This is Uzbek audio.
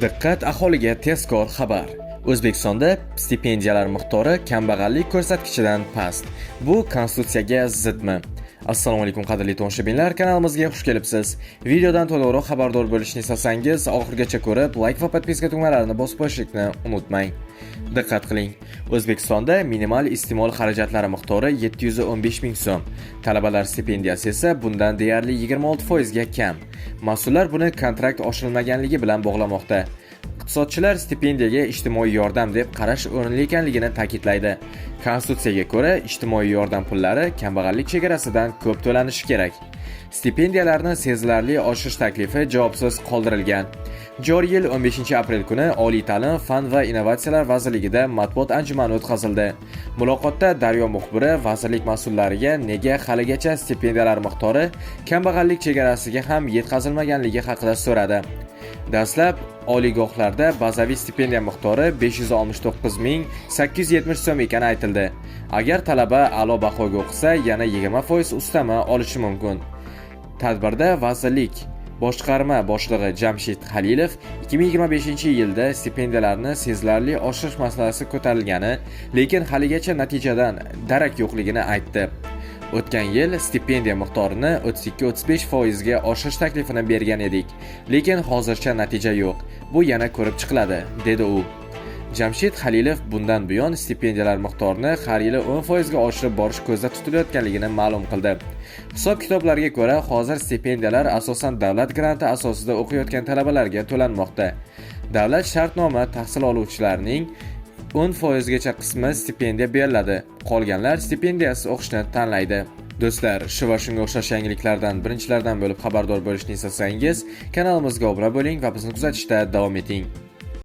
Diqqat aholiga, tezkor xabar! O'zbekistonda stipendiyalar miqdori kambag'allik ko'rsatkichidan past. Bu konstitutsiyaga zidmi? Assalomu alaykum, qadrli tomoshabinlar, kanalimizga xush kelibsiz. Videodan to'liqroq xabardor bo'lishni istasangiz, oxirigacha ko'rib, like va подписка tugmalarini bosib qo'yishni unutmang. Diqqat qiling. O'zbekistonda minimal iste'mol xarajatlari miqdori 715 ming so'm. Talabalar stipendiyasi esa bundan deyarli 26% ga kam. Mas'ullar buni kontrakt oshirilmaganligi bilan bog'lamoqda. Iqtisodchilar stipendiyaga ijtimoiy yordam deb qarash o'rinli ekanligini ta'kidlaydi. Konstitutsiyaga ko'ra, ijtimoiy yordam pullari kambag'allik chegarasidan ko'p to'lanishi kerak. Stipendiyalarni sezilarli oshirish taklifi javobsiz qoldirilgan. Joriy yil 15-aprel kuni Oliy ta'lim, fan va innovatsiyalar vazirligida matbuot anjumani o'tkazildi. Muloqotda Daryo muxbiri vazirlik mas'ullariga nega haligacha stipendiyalar miqdori kambag'allik chegarasiga ham yetkazilmaganligi haqida so'radi. Dastlab oliygohlarda bazaviy stipendiya miqdori 569 870 so'm ekani aytildi. Agar talaba a'lo bahoga o'qisa, yana 20% ustama olishi mumkin. Tadbirda vazirlik boshqarma boshlig'i Jamshid Halilov 2025-yilda stipendiyalarni sezilarli oshirish masalasi ko'tarilgani, lekin haligacha natijadan darak yo'qligini aytdi. O'tgan yil stipendiya miqdorini 32-35% ga oshirish taklifini bergan edik, lekin hozircha natija yo'q. Bu yana ko'rib chiqiladi, dedi u. Jamshid Halilov bundan buyon stipendiyalar miqdorini har yili 10% ga oshirib borish ko'zda tutilayotganligini ma'lum qildi. Hisob-kitoblarga ko'ra, hozir stipendiyalar asosan davlat granti asosida o'qiyotgan talabalarga to'lanmoqda. Davlat shartnoma tahsil oluvchilarning 10% gacha qismi stipendiya beriladi. Qolganlar stipendiyasiz o'qishni tanlaydi. Do'stlar, shu va shunga o'xshash yangiliklardan birinchilardan bo'lib xabardor bo'lishni istasangiz, kanalimizga obuna bo'ling va bizni kuzatishda davom eting.